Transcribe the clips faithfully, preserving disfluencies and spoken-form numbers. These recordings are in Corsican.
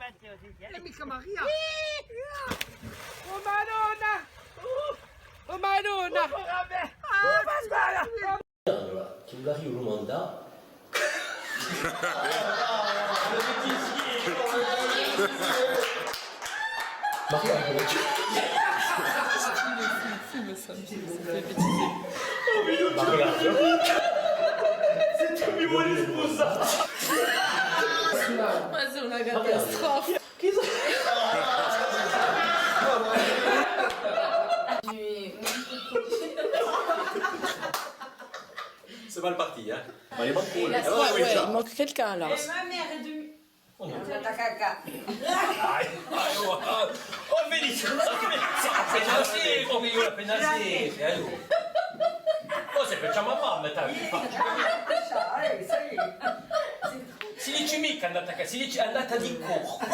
Hè micca Maria! Oh Madonna! Oh Madonna! Ah, Pasquale! Allora, ti vuleria dumandà. Maria, Maria. Ma c'est una catastrofe. C'est mal parti, hein. Ma il manque quelqu'un là. Dai, dai, oh, oh, vedi, appena sì, proprio appena sì, allora. Cosa facciamo a mamma, dai? Si dice micca andata a ca-, si dice andata di corsa.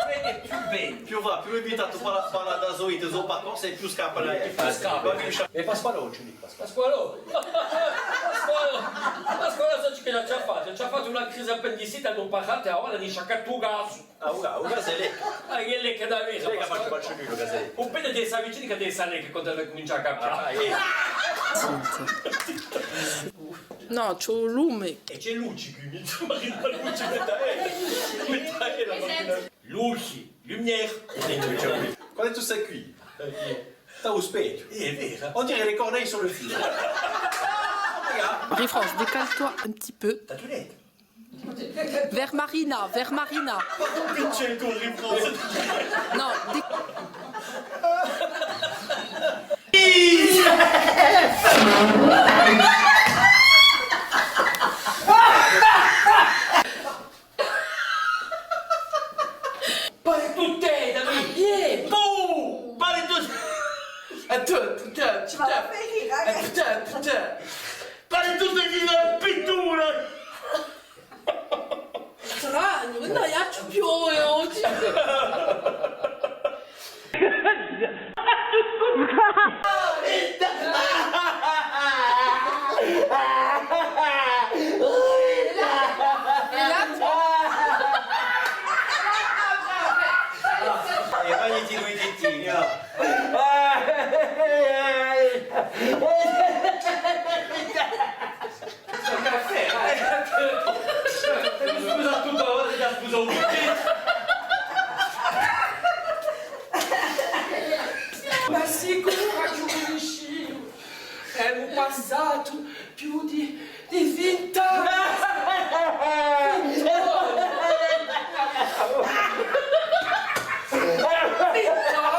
Vedi, più bene. Più va, più evita, tù parla, parla da solito, so par corsa è più scappa, dai. Più scappa. Ma più scia-, è Pasqualò, ci dico, Pasqualò. Pasqualò, Pasqualò, sai ciò ch'ellu ci hà fattu? Ci hà fattu una crisi appendicite, ùn parla, avà l'ani sciaccatu u casu. Ah, u ca-, u casu hè lei. Ah, hè lei chì hà da avè, lei chì hà fattu, facciu io, u casu hè lei. U pede di sta vicina chì deve stà lì, chì quandu cumincia à cambià. Ah, eh. Nò, ci hè u lume. È ci hè luci quì, mi dice, ma chì luci, metta, eh. Metta, eh, la machina. Luci, lumière. Quandu tù stai quì? T'hà u spechju. Eh, hè vera. On dirait les corneilles sur le fil. Regarde. Marie-France, décale-toi un petit peu. T'as tout net. Vers Marina, vers Marina. Picchè tù, Marie-France. Nò, di- Pare tutte, David! Ah, iè! Pù! Pare tutte! Attends, putain, putain! Putain, putain! Pare tutte di una pittura! Stranu, ùn ne facciu più oghje! È vai, ti dui tettini, ah. Sto caffè, eh! Scusa, tutta ora ti scusa un pochino. Ma sicuru chì u cunnisciu! Emu passatu più di, di vint'anni! Vint'anni! Vint'anni!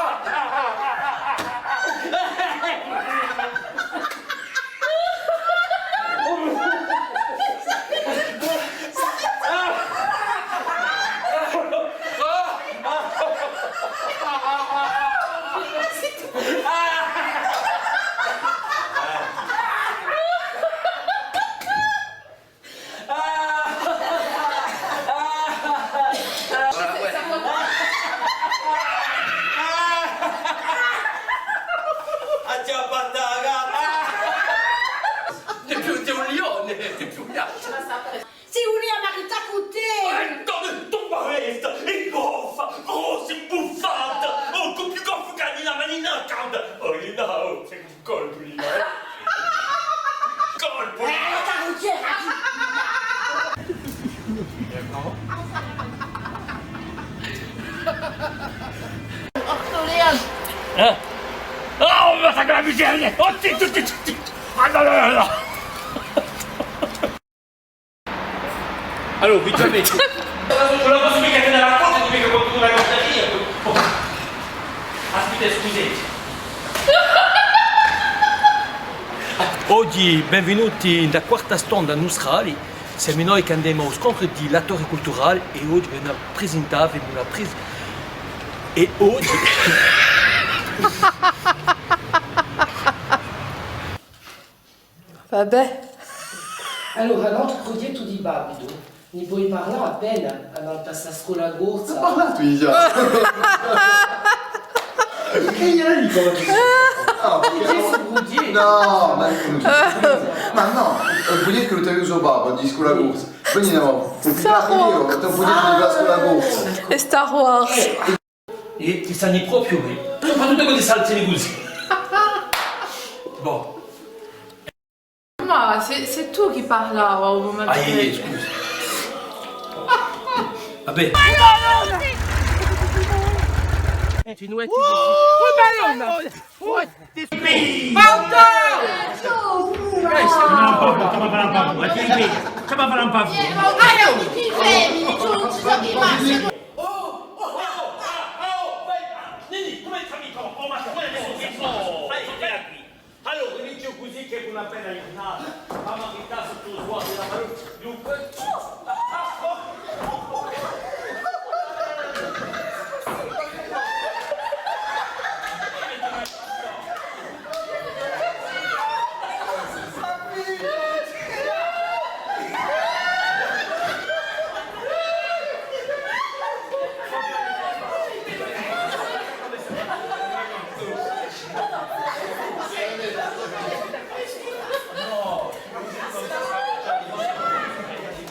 T'hè più, t'hè un lione, t'hè più un lione. Si vulia marità cù tè! Eh, donna, tomba vesta, è goffa, grossa, imbuffata, oh, più goffa chè una manina calda. Oh, Lina, oh, sei un colpu, Lina, eh. Colpu, Lina! Eh? Oh, ma sacra miseria! Oh, zittu, zittu, zittu! Ah, no, no, no, no! Allora, vi già metto. Ùn la possu micca tenere à contu, micca quandu una cosa mia. Aspetta, scusate. Oghje, benvenuti in a quarta stonda nustrali. Semu noi chì andemu à u scontru di l'attori culturali è oghje v'emu à presentà, v'emu à pres-, è oghje. Vabbè. Allora, l'altru prughjettu di Babitu, ni poi parlà appena, annant'à sta scola corsa? N'hà parlatu digià. Chì ghjè, dicu, ah, perchè stu prughjettu? Nò, ma, ma nò, u prughjettu chì l'hà avutu so babbu, di scola corsa. Quindi no, un Star Wars. È un po' di Glasgow. È Star Wars. È ti sani propiu bè. Soprattuttu quandu salti cusì. Bon. Ma sè, sè tù chì parlavi à u mumentu. Ah, iè, iè, scusa. Vabbè. Ti numetti cusì. Oh, Madonna! Oh, ti... Basta! Ci à da fà un pà furba, ci à da fà un pà furba. Oh, oh, oh, oh, oh, vai, Nini, cumencia micca, oh, ma cumencia micca, oh, vai, vai, vai. Allora, dice cusì chì hè una bella ghjurnata, ma marità sottu u suole, la parolla, dunque.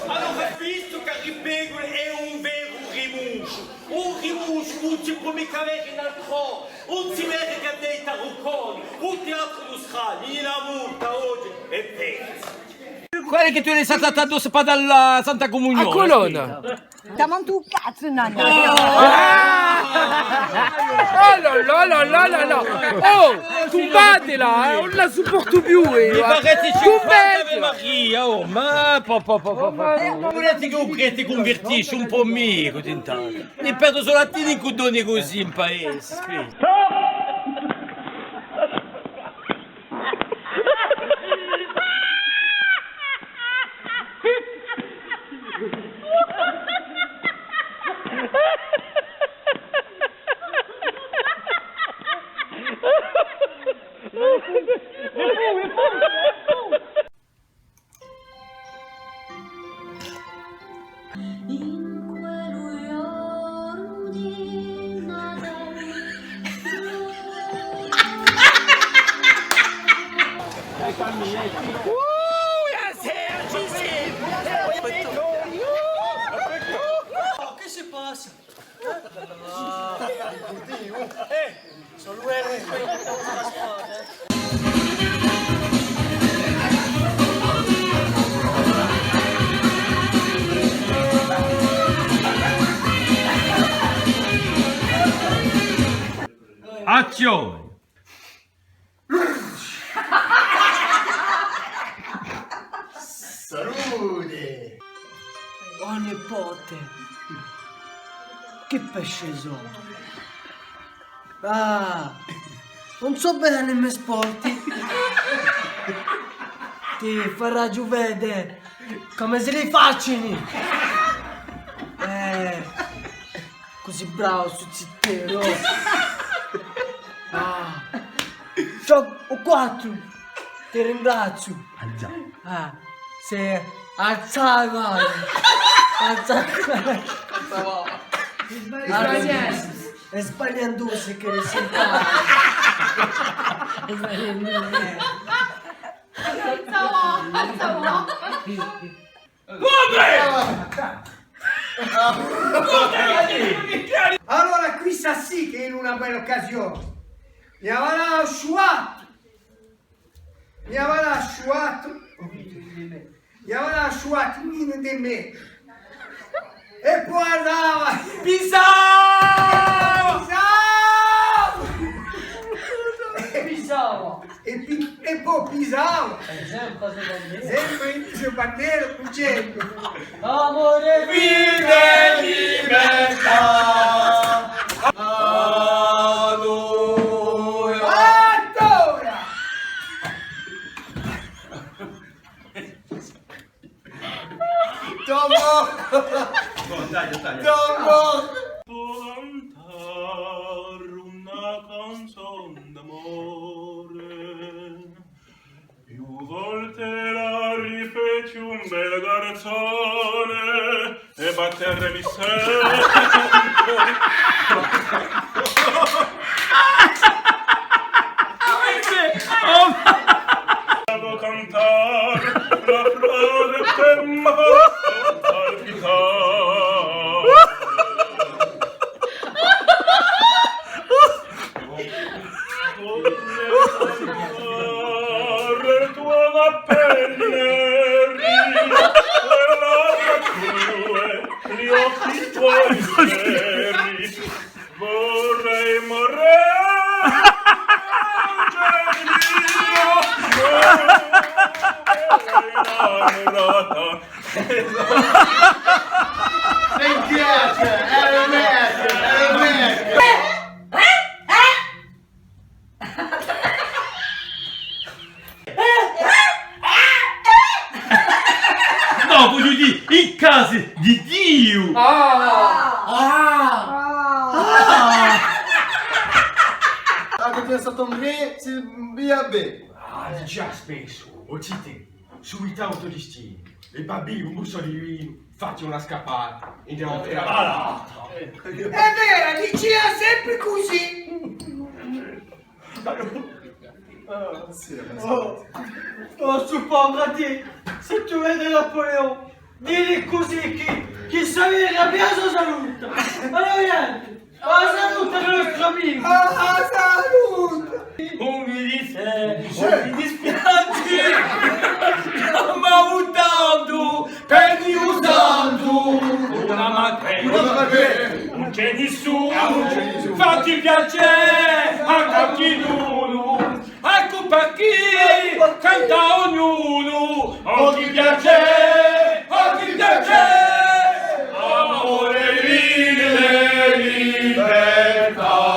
Allora, vistu chì Ripegulu hè un veru rimusgiu, un rimusgiu ùn si pò micca vede in altrò, ùn si vede chè in i tarrucconi, u teatru di u Scragnu, in a Murta oghje hè persu. Quale hè chì tù l'hai saltata addossu pà dà a Santa Cumunione? A culonna. T'hà mantu un cazzu, nanna. Oh! Oh là là là là là là! Oh! Tumbatela, eh! Ùn la supportu più, eh! Mi pare chì ci... Tumbatela! Ave Maria, oh, ma po, po, po, po, po. Vulete chì u prete cunvertisce un pò micca, intantu? Ni perdu solu à tè in cuddoni cusì in paese, spetta. In quellu ghjornu di Natale. Oh, chì si passa? Eh? Sò l'U R P. Azione! Salute! O nipote, chì pesce sò? Ah, ùn sò bè i me sporti. Ti faraghju vede cum'è si li facini. Eh, cusì bravu stu zitellu. Ah. Ciò, u quattru. Ti ringraziu. Ah, sì, alzava. Alzava. Sbagliendu. È sbagliendu si chì si fa. È sbagliendu. Alzava, alzava. Allora, quissa sì chì hè una bella occasione. Mi avarà sciuatu. Mi avarà sciuatu. Mi avarà sciuatu in di mè. È po andava. Pisava! Pisava! Pisava! È pi-, è po pisava. È sempre su bandiera. Sempre su bandiera, cucendu. Amore, vita è libertà. Allora. Allora. Dopo. Bon, dai, dai. Dopo. Pò cantà una canzona d'amore. Più volte la ripeti un bel garzone e battermi sempre. Devo cantare la frase che m'ha fatto. Vorrei morire, innamorata. Mi piace, è vero, è vero. Nò, vogliu dì, in casa di Diu! Ah! Ah! Ah! Ah, chì pensa André, si via bè. Ah, digià spessu, o zitè. Subitamente distinu, è pà bì un musu di vinu, fatti una scappata, è andiamu à l'altra. Hè vera, dicia sempri cusì. Oh, oh, stu povru, dì, s'è tù vedi Napoléon, dì li cusì chì, chì Saveria piace a saluta. Allora, niente. A saluta di u nostru amicu! A, a saluta! Ùn mi dice, ùn mi dispiace, ma u tantu, per Diu santu, una matrigna, ùn ci hè nisunu, fatti piacè à qualchidunu. Eccu perchè canta ognunu, o chì piacè, o chì piacè, amore, vita è libertà.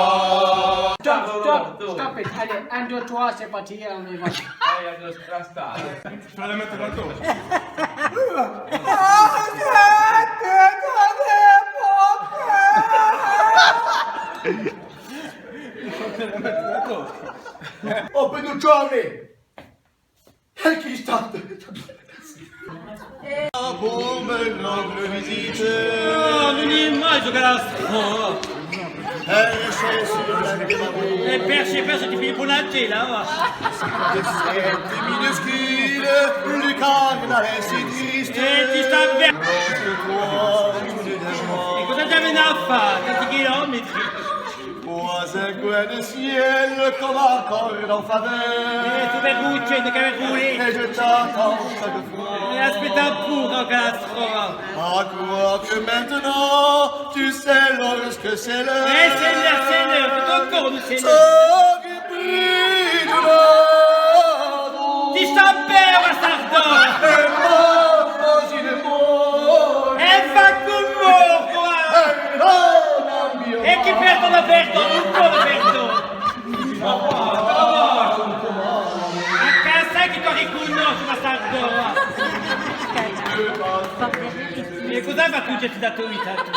Stop, stop, stop it. Allez, un, deux, trois, c'est parti, on y va. Allez, on doit rester. Je vais la mettre là-dedans. Oh, Pinuccione! È chì stà? Ah, bon, ben, rendre visite. Ah, ùn hè mai stu catastrofe. Eh, sì, sì, sì. È perciò, perciò ti pigliu una tela, và. Minuscule, le cardinal est si triste. Eh, ti stà bè. È cosa ti veni à fà? Tanti chilometri. Pas un grain de ciel comme encore dans faveur. Eh, tù vergogna, chì vergogna. Et je t'attends chaque fois. È aspetta puru, o catastrofe. À croire que maintenant, tu sais, lorsque c'est l'heure. Eh, c'est l'heure, c'est l'heure, tuttu d'accordu, c'est l'heure. Ti stà bè, bastardu! È fà cum'è, và! È chì perdona, perdona, ùn pò perdona! Ma chì sai chì tù ricunnosci, bastardu, và! È cosa fai tù, ci hai dato vita tù?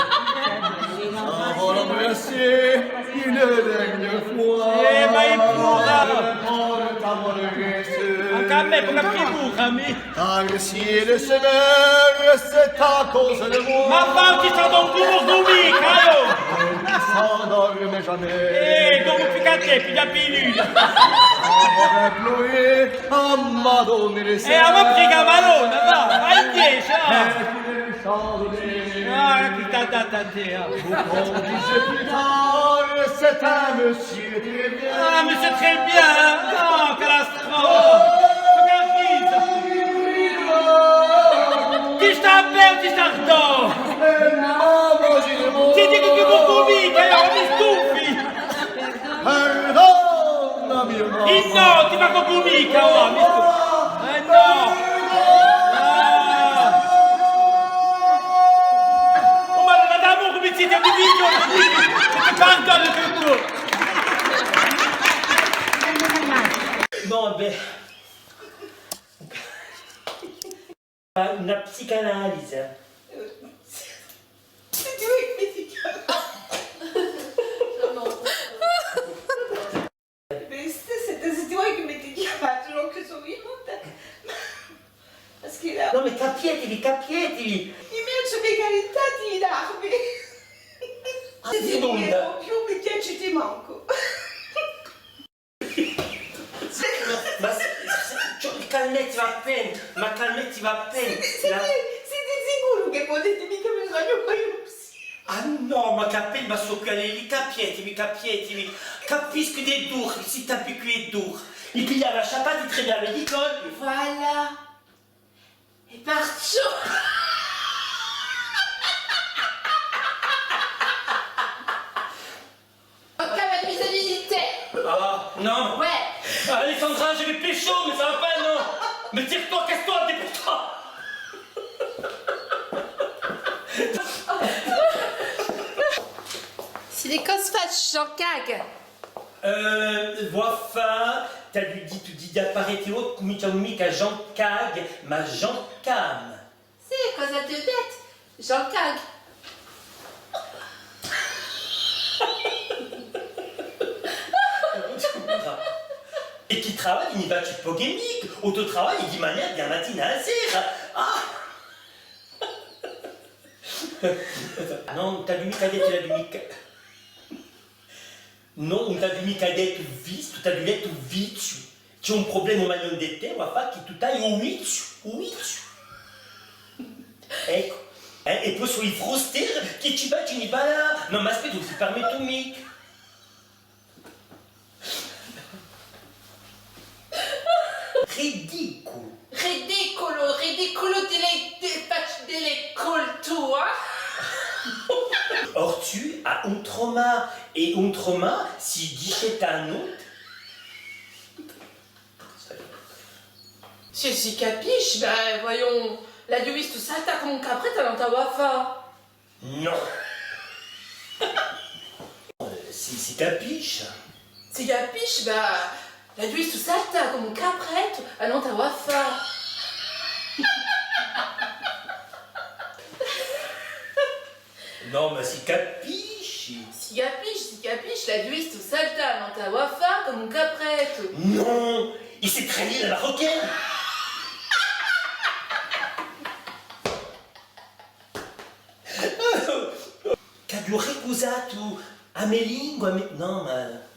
Eh, ma i pura! Ancu à mè, pò capì puru, à mè. Ma fà, ti stà da un cumu mica, oh! Eh, dopu più chè tè, piglia più. Eh, ma prega a Madonna, và, vai in chjesa, ah! Ah, chì t'hà datu à tè, ah. Ah, monsieur Très Bien, nò, catastrofe! Ti stà bè, ti stà bè! Ti dicu chì ùn pò micca, eiu mi stufi! Perdonami, o nò! Innò, ti facu micca, oh, mi stu-, eh, nò! Ah! Oh, ma madama, cumu site, mi dicu, mi dicu, ti perdonu tuttu! Bon, bè. Una psicanalisi. C'est toi qui m'éduques. Mais c'est, c'est, c'est toi qui m'éduques, ma, donc, sono venuta. Perché là... Nò, ma capietivi, capietivi. I miei sono mica diventati i larmi. Ah, sì, non più mi piaci mancu. Ma, ma, ciò, calmetivi appena, ma calmetivi appena. Site, site, site sicuru chì vo dite micca mi sognu quì? Ah nò, ma capi-, ma sò quì, li capietivi, capietivi. Capiscu chì hè duru, sti tempi quì hè duru. I pigliava a sciappata, i tremava di colpi. Voilà. È perciò. Non. Ouais. Alessandra, je vais pécho, mais ça va pas, non. Mais tire-toi, casse-toi, dépêche-toi. Sè di cosa facciu, Jean-Cag? Euh, Wafa, t'aghju dittu di, di apparechju, cuminciamu micca Jean-Cag, ma Jean-Cam. Sè, cosa t'aghju dettu? Jean-Cag. È chì travagli, ni facciu pocu micca, u to travagliu hè di manghjà di a matina à a sera. Ah! Nò, ùn t'aghju micca dettu, l'aghju micca. Nò, ùn t'aghju micca dettu vistu, t'aghju dettu viziu. Ci hè un prublema maiò di tè, Wafa, chì tù t'hai u viziu, u viziu. Eccu. Eh, è po sò i frusteri chì ci facini ballà. Nò, ma aspetta, ùn ti permettu micca. Ridiculu. Ridiculu, ridiculu di le, di, di le culture. Or tu as un trauma, è un trauma si dice tanut. Si, si capisce, ben, voyons, l'aghju vistu saltà cum'è un caprettu, allora t'avà à fà. Nò. Eh, si, si capisce. Si capisce, ben, l'aghju vistu saltà cum'è un caprettu, allora t'avà à fà. Nò, ma si capisce. Si capisce, si capisce, l'aghju vistu saltà, allora t'avà à fà, cum'è un caprettu. Nò, il s'est traîné la marocaine. Ch'aghju ricusatu a me lingua, a me, nò, ma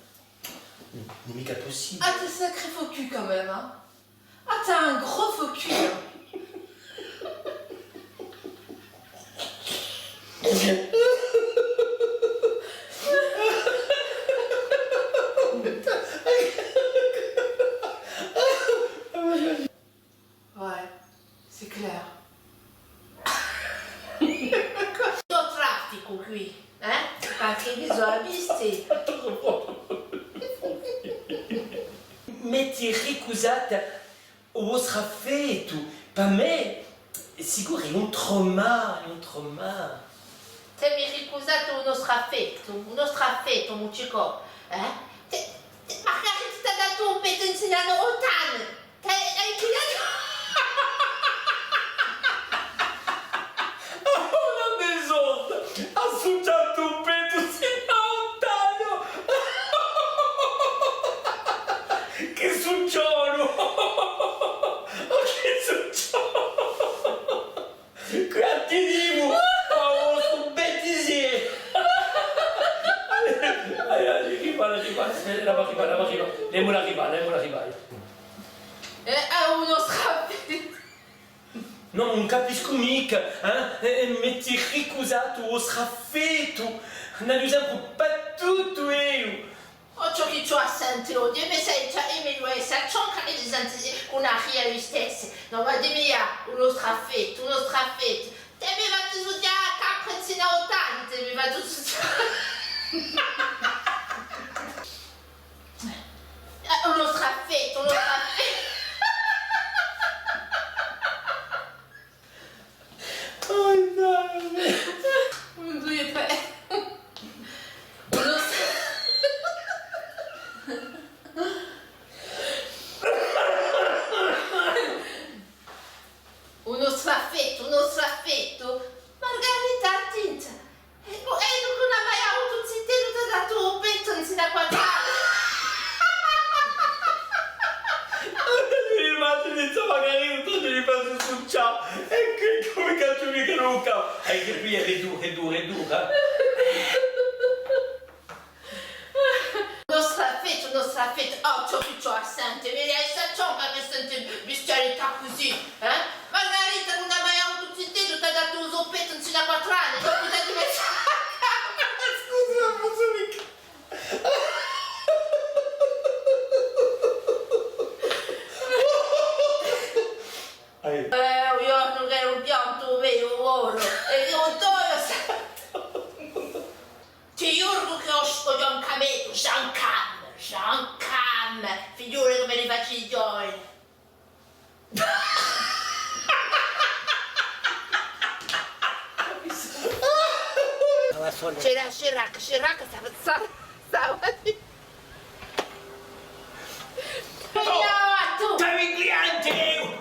ùn hè micca pussibule. Ah, t'as un sacré faux cul quand même, hein. Ah, t'as un gros faux cul, hein. Ouais, c'est clair. Stu trafficu quì, eh? Parchì mi sò avvisti. M'eti ricusatu u vostru affettu, pà mè, sicuru, hè un trauma, un trauma. T'emi ricusatu u nostru affettu, u nostru affettu, Mucicò, eh? Tè, tè, Margarita t'hà datu u pettu in sinu à ottu anni. Tè, è chì l'hai... Una disorta! Hà succiatu u pettu sinu à ottu anni! Chì succiolu! Chì succiolu! Quanti dimu, ma u vostru bettisieri! Ai, ai, ai, arriva, arriva, aspetta, la arriva, la arriva. Lasciamula arrivà, lasciamula arrivà. Eh, eh, u nostru affettu. Nò, ùn capiscu micca, eh? Eh, eh, m'eti ricusatu u vostru affettu. N'aghju sempri pattutu eiu. Oh, ciò chì ci hè à sente, oh, dimmi sè, cioè, eiu mi dò esse ciò chì mi sente cù una ria istessa. Nò, ma dimmi, ah, u nostru affettu, u nostru affettu. T'emi fattu succià a capra insinu à ottu anni, t'emi fattu succià. Eh, u nostru affettu, u nostru affettu. Oh, dai. Un, dui è trè. U nostru, u nostru affettu, u nostru affettu. Margarita, attenta. È, è dunque ùn hà mai avutu un zitellu, t'hà datu u pettu insinu à quattru anni. Immagina, insomma, chì ridere, tù ti li fai succià. È chì, cumu cacciu micca u capu? È chì quì hè dura, hè dura, hè dura. U nostru affettu, u nostru affettu, oh, ciò chì ci hè à sente, mi riesce à ciò chì mi sente bestialità cusì, eh? Margarita, ùn hà mai avutu un zitellu, t'hà datu u so pettu insinu à quattru anni, dopu t'hà messo a capra. Scusa, ùn possu micca. Ai. Eh, eiu ùn aghju piantu, u me, u vole. È eiu, Dio, sa-, ti ghjurgu chì eiu sò Ghjuvan Camettu, Jean-Cam, Jean-Cam. Sciracca, sciracca, stava, stava, stava. Aiò, tù! T'avi clienti!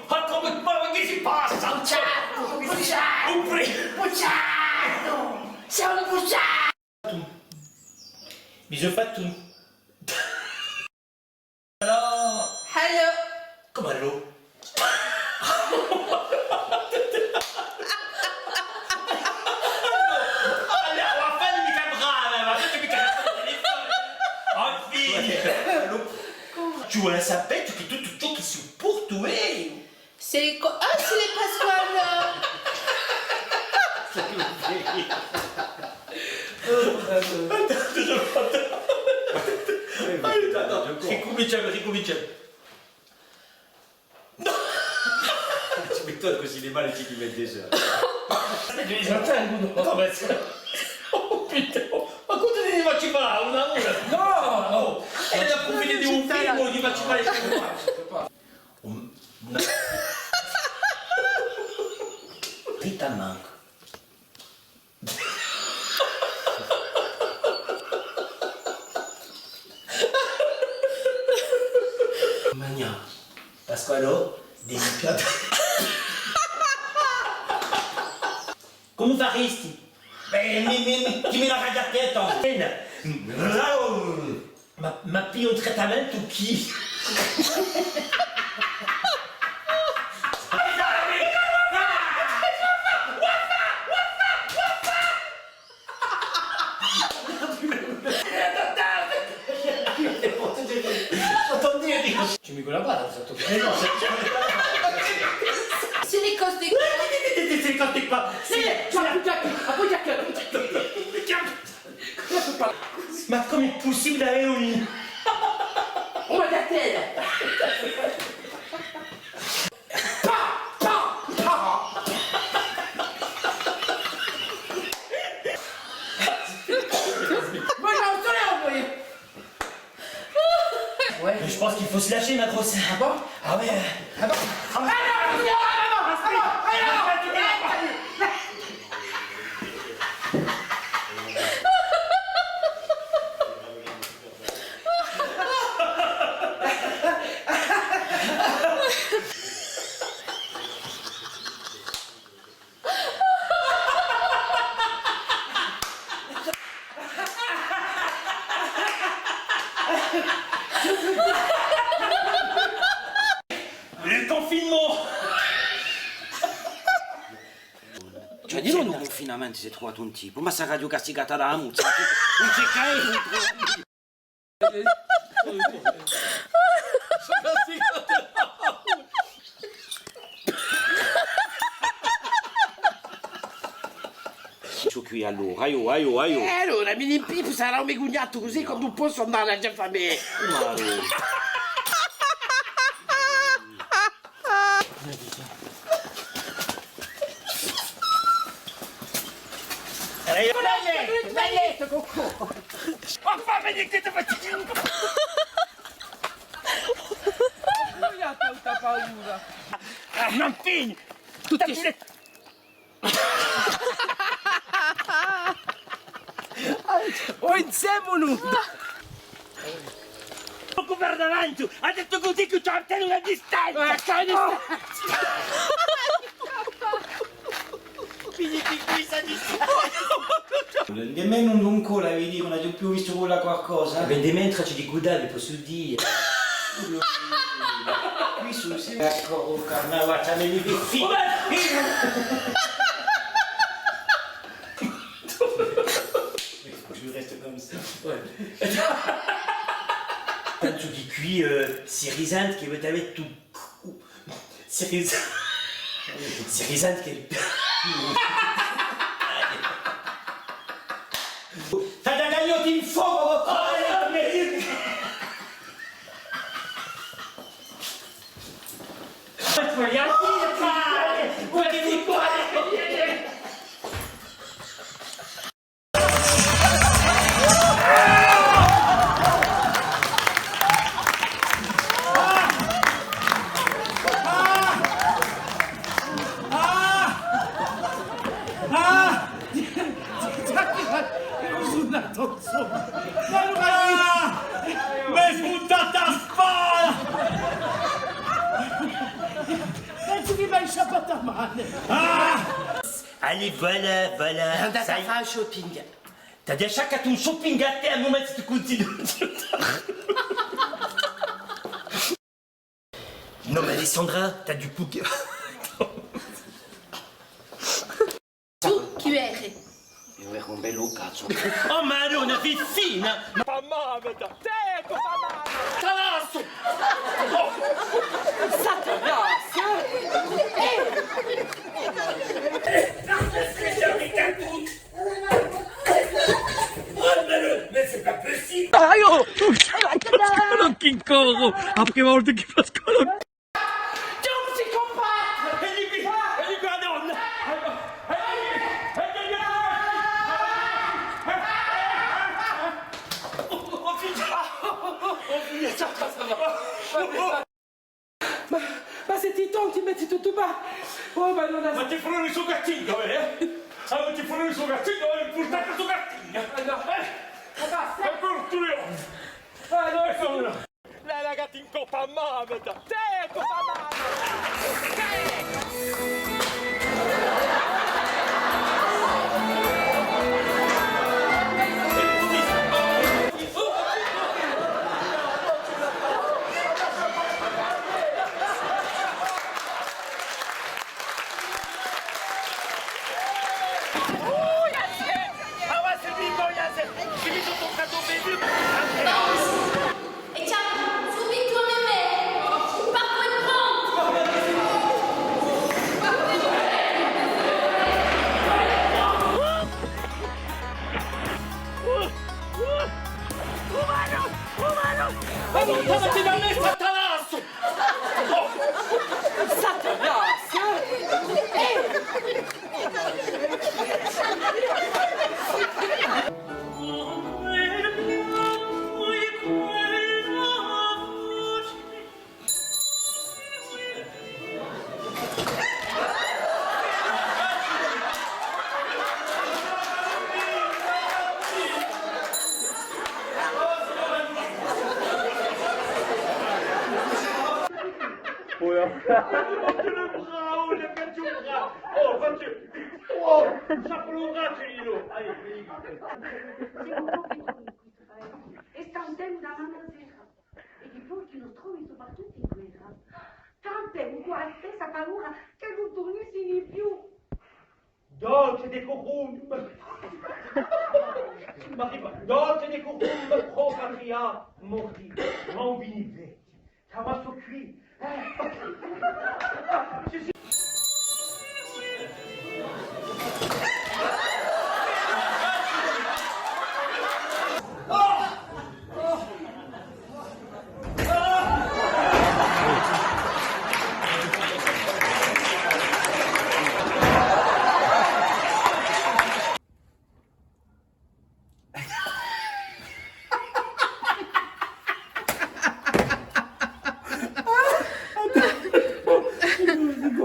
Ma cumu, ma chì si passa? Bugiardu, bugiardu! Un pri- Bugiardu! Sei un bugiardu! Mi sò fattu un... Allò? Allò? Cumu allò? Allora, fà mica brava, ma fà mica il téléphone. Enfin. Ci vole à sapè chì tuttu ciò chì supportu eiu. C'est les co-, ah, c'est les Pasquale. Ricuminciemu, ricuminciemu. Ci mettu cusì e mani, ci metti sù. Attends, attends, oh, putain, ma cosa ti facciu fà? Una ora? Nò! È a pruvà di un film, ti facciu fà una... Rita mancu. Magnà, Pasqualò, dimmi più. Cumu faristi? Bè, mi, mi, mi, chì mi la raghja a testa. Ma, ma pigliu un trattamentu chì? Ci mi colla bada, certu. Eh nò, se... C'est les costes des... C'est les costes des... Sì, sì, appogghja quì, appogghja quì, appogghja quì. Ma cumu hè pussibule avè un... Oh, ma da tè! Pa! Pa! Pa! Ma nò, sò eiu! Ouais. Mais je pense qu'il faut se lâcher, ma grosse. Ah bon ? Ah ouais. Ah bon ? Ah non, non, non, non, non, non, non. Le confinement! Cioè, in pienu cunfinamentu s'hè truvatu un tipu, ma sarà castigatu da a muzza, ùn ci hè, ùn ci hè chè... Sò quì allora, aiò, aiò, aiò. Eh, allora, mi ne impippu, sarà un me cugnatu, cusì quandu possu andà à a famiglia. Ma allora. Ma fà vene chì ti facciu. Ùn aghju tanta paura. Ah, ma infine! Tutti... O insieme o nò! Pocu per davanti, hà dettu cusì chì ci hè una distanza! Eh, ci hè una distanza! Quindi ti, ti sa distanza! Di mè ùn, ùn colla, vedi, ùn aghju più vistu colla qualcosa. Eh bè, di mè tracce di cuddà, vi possu dì. Quì sò, sì. Eccu, o carnavale, mi, mi, mi, je reste comme ça. Ouais. Pensu chì quì, eh, si risente chì avete dettu, si ris-, si risente chì... T'aghju tagliatu in focu! Ah! M'hai spuntatu a spalla! Pensu chì m'hai sciappatu a manu! Ah! Allez, voilà, voilà. Hè andata à fà shopping. T'aghju sciaccatu un shopping à tè, à un mumentu ti cunziddu. Nò, ma Alessandra, t'aghju picchjatu. Tù chì eri? Eiu eru un bellu cazzu. Oh, ma eri una fiffina! Ma mamma, tè, tù, mamma! Satanassu! Oh! Satanassu! Eh! Oh, mais, mais c'est pas possible! Ah, io! Ma chì corru! A prima volta chì facciu corru! T'hè un psicopate! È di quì, è di quì, Madonna! Oh, figliu! Oh, figliu, ciò, cosa fà? Ma, ma sè tù, ti metti tuttu, ma, oh, Madonna. Ma ti furru stu cartinu, eh? Ah, ma ti furru stu cartinu, eh? Purtà stu cartinu. Eh, nò. Eh? Ma basta. Ma purtà io. Ah, nò, eh, nò. La, la gatta in coppa, mamma, tè, coppa, mamma. È ciao, subitu à mè, mè, parcu è prontu! Umanu! Umanu! Ma ùn t'avete da mè, Satanassu! Satanassu! Eh! Oh, le bravo, le bravo. Oh, facciu, oh, sciappu u bracciu, Lino. Allez, veni. È stà un tempu davanti à a serra. È dipoi chì ùn trovi soprattuttu in guerra. Tant'hè, cù a stessa paura chì ùn turnissini più. Dolce decorum! Ma arriva, dolce decorum pro patria mori, non vini vecchi. T'ammazzu quì, eh? Sì, sì.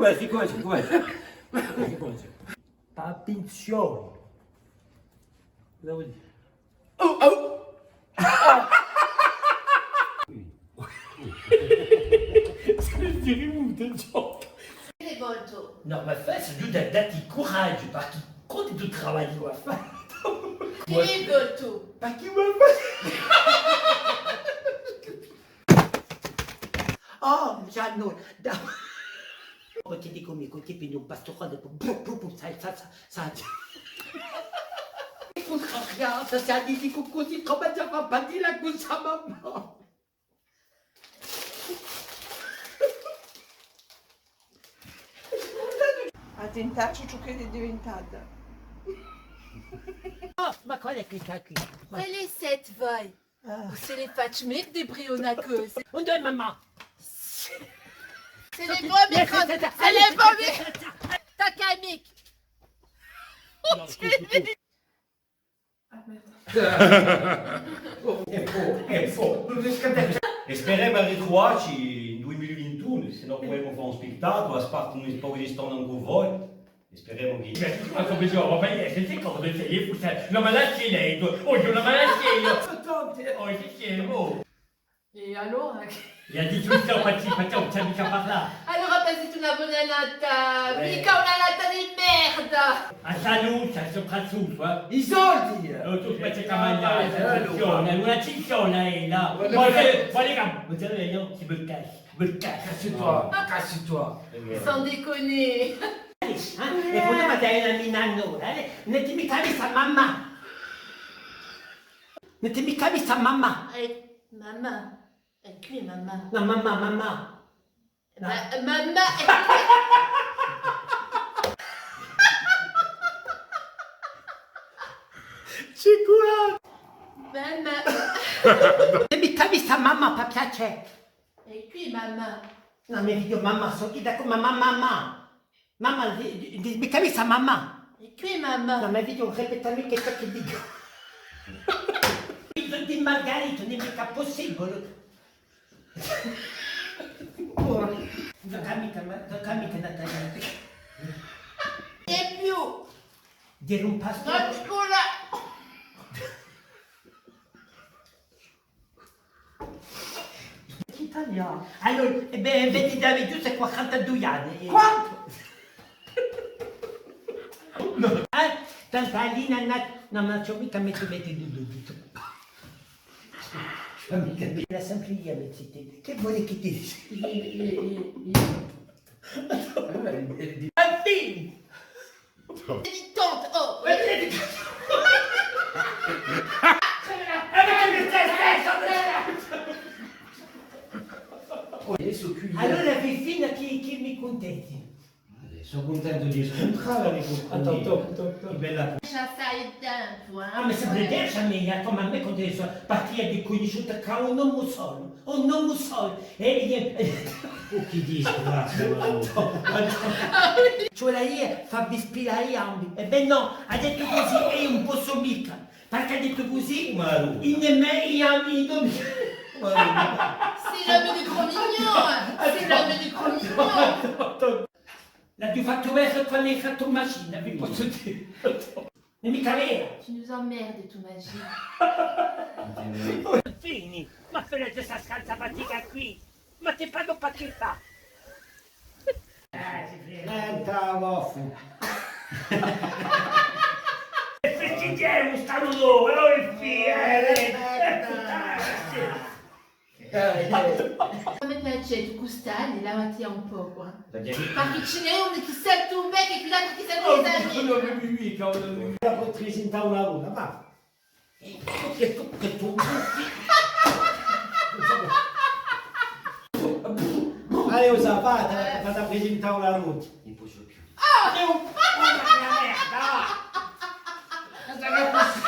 Ricumencia, ricumencia, ricumencia. Attenzione! Cosa vuol dire? Oh, oh! Scusi, rimuta, Giotta. Rivoltu. Nò, ma fà, sò ghjuntu à dà ti curaghju, perchè quantu travagliu à fà. Rivoltu. Perchè m'hà fattu? Oh, Gianno, da-, oh, ti dicu micca, ti pigliu un pasturone, bu-, bu-, bu-, sai, sa, sa, sa. Contrariata, sè a ti dicu cusì, cumu ti fà parlà cù sa mamma? Attentacci ciò ch'ella hè diventata. Oh, ma quale hè questa quì? Quale site voi? Ah. Ùn si li facciu micca di prima una cosa. Ùn hè mamma? C'est les premiers, c'est les premiers. Tacca à Mick. È po, è po, è speremu à ritruvacci in dui mila vintunu, sè no pudemu fà un spettaculu, à sparta un pocu di stonda cù voi. Speremu chì... Ma cumu si chjama? Ma eiu, sè, sè cosa, sè, eiu, sè, una malascella, oghje una malascella. Tante. Oh, sè, sè, oh. È allora? È aghju dettu, ùn ci hè micca parlà. Allora passate una bona nata, micca una nata di merda. A salute, soprattuttu, eh. I soldi! Oh, tù, ma ci hè da manghjà, eh, allora. Una cicciona, eh, là. Voilà. Poi, poi, si me casse. Casse-toi, casse-toi. Sans déconner. Eh? È poi ma dai la mina allora, eh? Ùn ti mi capisci, mamma? Ùn ti mi capisci, mamma? Eh, mamma. È quì, mamma. No, mamma, mamma. Ma, mamma, è quì. Sicura? Mamma. Ùn ti mi capisci, mamma, per piacè? È quì, mamma. No, mi dicu mamma, sò chì da mamma, mamma. Mamma, di, di, mi capisci, mamma? È quì, mamma. No, mi dicu, ripeti chì ciò chì dicu. Figliu di Margarita, ùn hè micca pussibule. Oh, ùn cambiu, ùn cambiu, Natalia. Di più. Di un pastore. Non scuola. Italianu. Allora, è bè, vedi, t'aghju ghjustu quarantadui anni. Quantu? Eh? Tanta Alina, na, no, ma ci hè micca metti, metti di dubito. Ci hè micca di... L'hà sempre ella, metti, chì voli chì ti dica? Infine! Dilettante, oh! Allora, Fifina, chì, chì mi cuntenti? Eh, sò cuntentu di scuntrà vi cù... Attends, attends, attends, attends. Chì bella... Lascia assai tempu, eh? Ah, ma sè, per piacè, a mia, cum'è à mè, quandu sò partuta, aghju cunnisciutu chè un omu solu, un omu solu, è, è... Oh, chì disgrazia, ma... Ci vole à fà vi spilà i gambi. È bè nò, hà dettu cusì, è eiu ùn possu micca, perchè hà dettu cusì, in mè, i gambi, i gambi. C'est l'homme du Cro-Magnon, c'est l'homme du Cro-Magnon. L'aghju fattu vede quandu aghju fattu a machina, vi possu dì. Ùn hè micca vera. Tu nous emmerdes, Thomasina. Fini, ma fermeti sta scarsa fatica quì. Ma ti pagu per chì fà? Senta, vaffu. È festegghemu sta nuova, oh, il fiere. Dai, dai. Fà mi piacè, tù custì, lavati un pocu, eh. Perchè ci n'hè unu chì sente un beccu è quill'altru chì sente i salivi. Ùn mi, mi, mi, cavolo, mi. Ora poi presentà una luna, và. È tù, è tù, è tù. Allez, o sapete, fate presentà una luna. Ùn possu più. Ah! Dio! Oh, ma chì merda! Ma sò chì possu...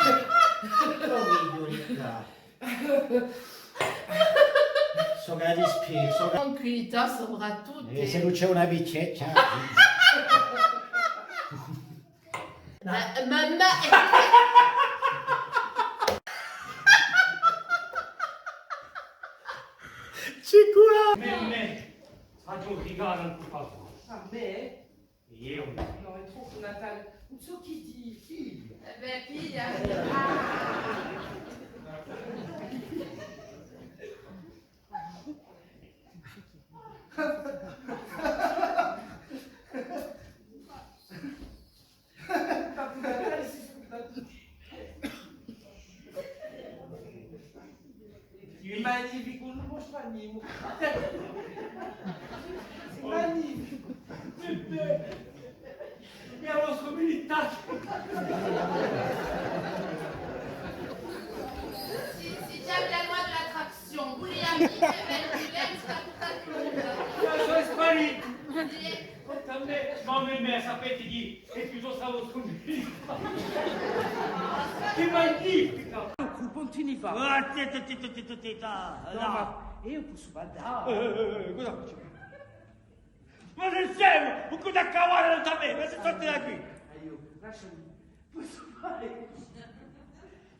Sò chì dispiace, sò chì... Tranquillità soprattuttu. Eh, s'ellu ci hè una picceccia. Ma, mamma... Sicura! Mè, mè, aghju un rigalu per voi. À mè? Eiu? Nò, hè troppu, Natale. Ùn sò chì dì, figliu. Eh bè, piglia. Babbu Natale si scusa tutti. Hè magnificu, ùn possu fà nimu. Hè magnificu. Hè a vostra umilità. Si, si chjama la loi de l'attraction. Vulete amichi, bè, vulete, sta tutta tonda. Ma sò spariti. Sì. Quant'à mè, mamma mia, sapete chì? Hè piuttostu a vostra umilità. Chì magnifica! Cumpagni fà. Ah, zitta, zitta, zitta, zitta. Nò, ma eiu possu parlà. Eh, eh, eh, eh, cosa facciu? Ma sè scemu? Ma cosa cavale da mè? Ma sè, sorti da quì! Aiò, lasciami. Possu fà?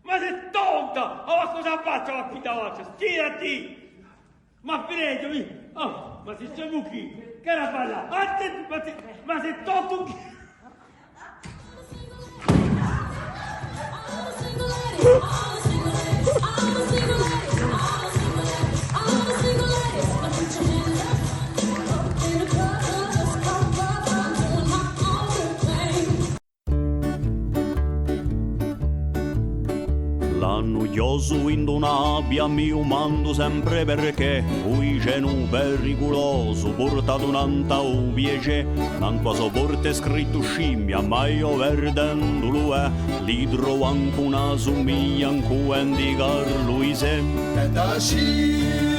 Ma sè tonta! Oh, ma cosa facciu quì davanti? Stirati! Ma fighjulati! Oh, ma sè scemu chì? Chì era bella? Attenti, ma sè, ma sè tontu chì? Ghjocu in una gabbia, mi dumandu sempre perchè, u dicenu periculosu, purtatu nant'à u piacè, nant'à a so porta hè scrittu scimmia, ma eiu, virdendulu, eh, li trovu ancu una sumiglia incù Andy Carluisè. Tenta scimmia.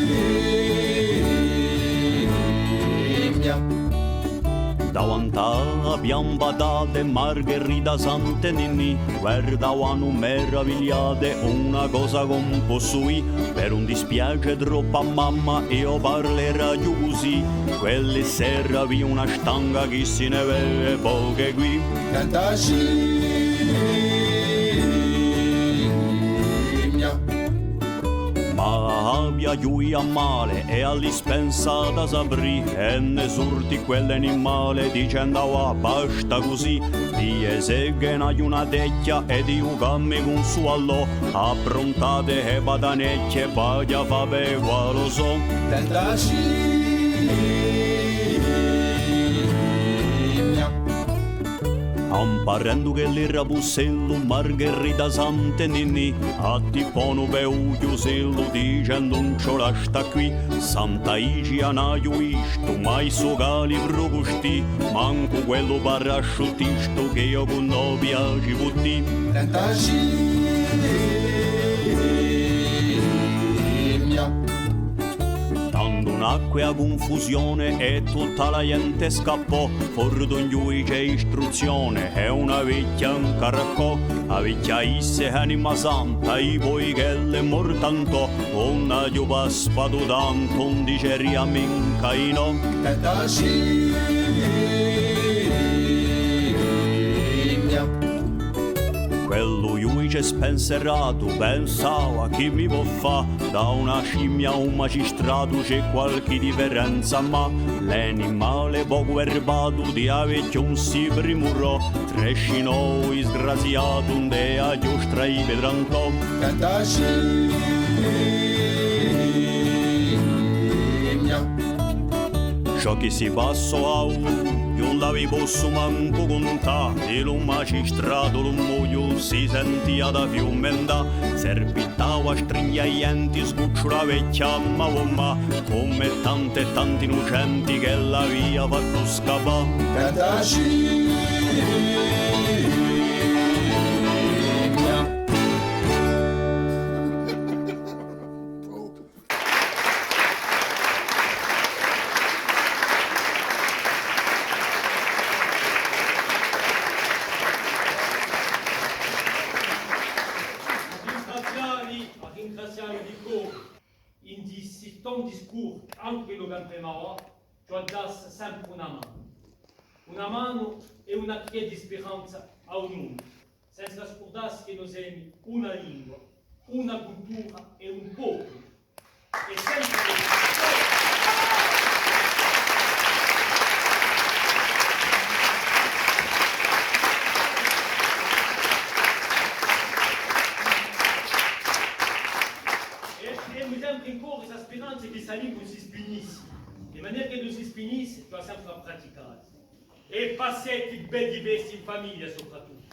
Davanti à a piampatata, Margherita, Sant'Antinì, guardavanu meravigliate una cosa ch'ùn possu dì, per ùn dispiace troppu à mamma, eiu parleraghju cusì, quella sera vidi una stanga chì si ne vede poche quì. Tenta scimmia. Ma a gabbia ghjudia male è a li spensata s'aprì, è ne surti quell'animale dicendu: "Avà, basta cusì, dì, seghenu una techja è dì, u cammi cun su allò, approntate e batanechje, v'aghju à fà bè, quale sò." Tenta scimmia. Amparendu ch'ellu era bussellu, Margherita, Sant'Antinì, attipponu bè u chjusellu, dicendu: "Ùn ci vole à stà quì." Santa Igia n'aghju vistu, ma issu calibru custì, mancu quellu parasciuttistu chì eiu cù no piaci puttì. Tenta scimmia. Tandu nacque a cunfusione è tutta a ghjente scappò, fora d'un ghjudice istruzzione è una vechja incarraccò. A vechja disse: "Anima santa, eiu poi ch'ellu hè mortu Antò, ùn aghju paspatu tantu, ùn diceria minca di nò." Tenta scimmia. Quellu ghjudice spenseratu pensava: "Chì mi pò fà da una scimmia à un magistratu, ci hè qualchì differenza, ma l'animale pocu verbatu di a vechja ùn si primurò, trascinò u disgraziatu ind'è a chjostra di Petrantò." Tenta scimmia. Ciò chì si passò à u, eiu ùn l'avi possu mancu cuntà, è lu magistratu, lu mugliu, si sentia da fiumentà, serpitava, stringhia i denti, sgucciula a vechja, ma, ma, cum'è tanti è tanti innucenti ch'ellu avia fattu scappà. Tenta scimmia. Ringrazià vi, ringrazià vi di core. In sti tanti discursi, ancu quellu chì andemu avà, ci vole à dà sempre una manu. Una manu è una chjè di speranza à u mondu. Senza scurdassi chì no semu una lingua, una cultura è un populu. È senza è, è mi sembra ancora sta speranza chì sta lingua ùn si spignissi. Di manera chì ùn si spignissi, ci vole sempre à praticà. È passeti belli festi in famiglia, soprattuttu.